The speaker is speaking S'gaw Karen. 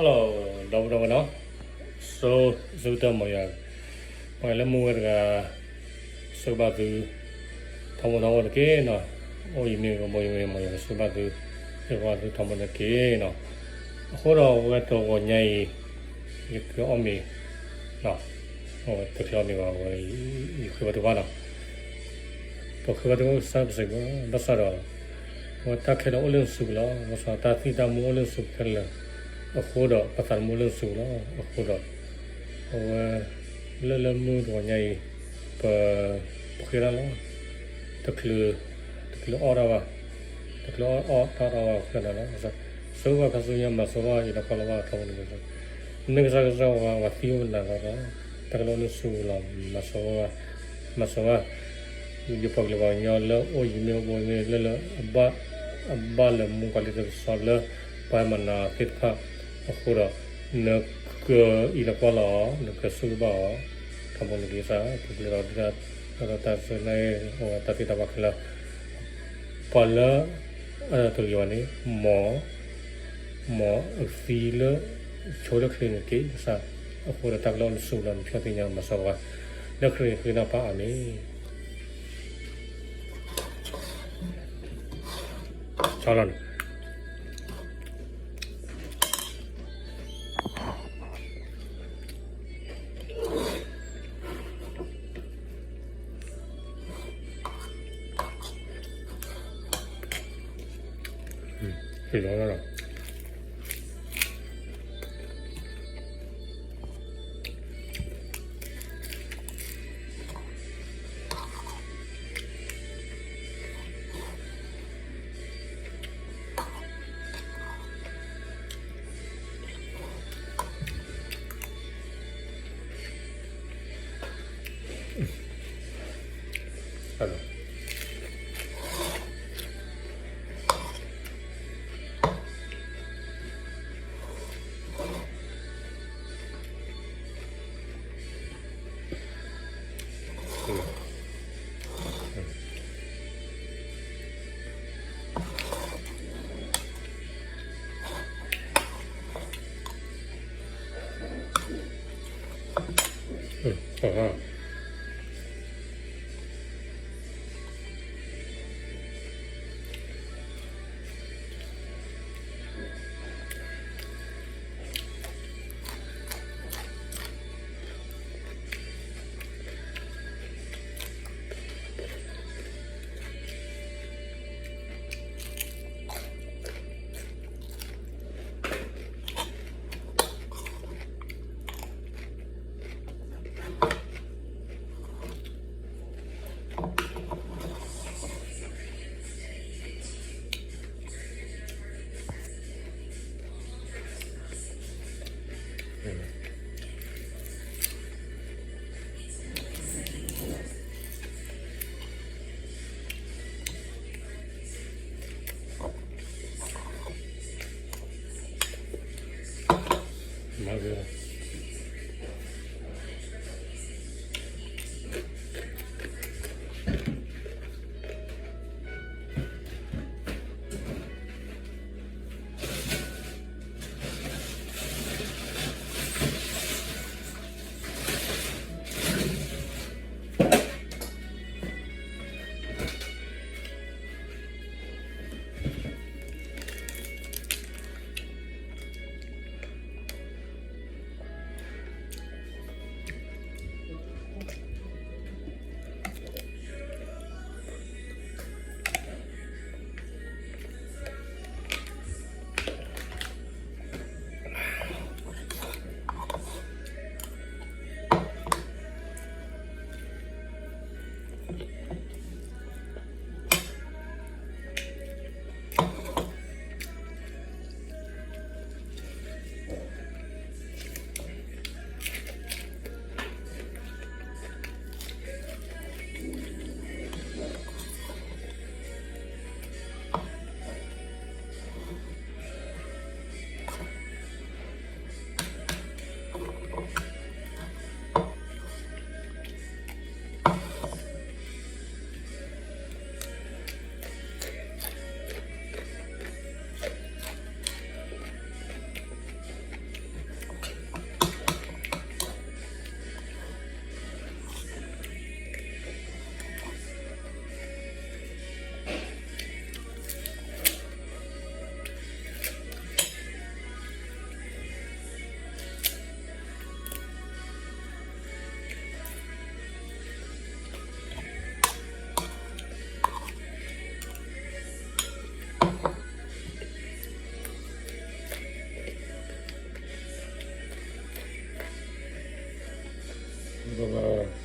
Hello ဒီပုၢ်ဒီဝဲၢ်နီၤ, ဆိ, ဆိကတၢၢ်မီၤယွၤ, ပှၤလၢမူဝဲတဂၤ, ဆိကဘၣ်သု, ထီဘိထီဘိတက့ၢ်နီၤ, အိၣ်ယံၤမ့ၢ်ဂ့ၤ ဘိယံၤမ့ၢ်ဂ့ၤ မီၤယွၤကဆိကဘၣ်သု, ဆိကဘၣ်သုထီဘိတက့ၢ်နီၤ, အဃိဒီးဝဲတဂီၤညါအံၤ, ယကအီၣ်မ့ၤ, တချုးအီၣ်မ့ၤဘၣ်ဝဲ, ယဃ့ဘါထုကဖၣ်နီၤ ပဃ့ဘါထုကဖၣ်ကစၢ်ပစံးဘၣ်, ဘၣ်ဆၣ်ဒီး, အဝဲတၢ်ခဲလၢာ်အိၣ်လၢနစုပူၤလီၤ, ဘၣ်ဆၣ်တၢ်သံတၢ်မူအိၣ်လၢနစုပူၤခဲလၢာ်, အဃိဒီးပသးသမူအိၣ်လၢနစုပူၤလီၤ, အဃိဒီး, အဝဲ, လၢလၢမုၢ်တဂီၤညါအံၤ, ပ, ပဃ့တၢ်လီၤ, တချုး, တချုးအီၣ်တၢ်ဘၣ်, တချုးအီၣ်တၢ်ဘၣ်ဃဲဒီးလီၤ, ဆိကမိၣ်ခါဆူညါမၤစၢၤဘၣ်အံၤဒီးကွၢ်လီၤဘၣ်ထီဘိန့ၣ်, မ့ၢ်ကစၢ်ကစၢ်ဝဲ ပှၤသံအိၣ်နၤဒီး, တၢ်ခဲလၢာ်အိၣ်လၢနစုပူၤလီၤ, မၤစၢၤဘၣ်, မၤစၢၤဘၣ် ယပှၤကလုာ်ပှၤကညီလၢအိၣ်ယံၤမ့ၢ်အိၣ်ဘိမ့ၢ်လၢလၢ, အဘၣ်လၢမူကီၤလံၢ်တကစီၣ်လၢ, ပှၤမၤနးသ့ၣ်တဖၣ်အဃိဒီး, နကအံၤလီၤကွၢ်လီၤအီၤ နကဆိကဘၣ်အီၤ, ထီဘိန့ၣ်ကစၢ် ပကလဲၤဒီးဒ်တၢ်, ဒီးတၢ်စၢၤန့ၣ်, တၢ်သ့တၢ်ဘၣ်ခဲလၢာ်, ပှၤလၢ, တဂ့ၤဘၣ်န့ၣ်, မ်, မ်အသံလၢ, ဆိလၢချ့န့ၣ်က့ၤကစၢ်, အဃိဒီးတၢ်ကလီၢ်လၢနစုပူၤလီၤ နဖျီသ့ၣ်ညါမၤစၢၤဝဲ, လၢခရံာ်ဃ့နၢ်ပၢၢ်အီၤန့ၣ် ဆီလီၤန့ၣ်, ဟ့ၣ်လီၤလီၤလီၤ. ပ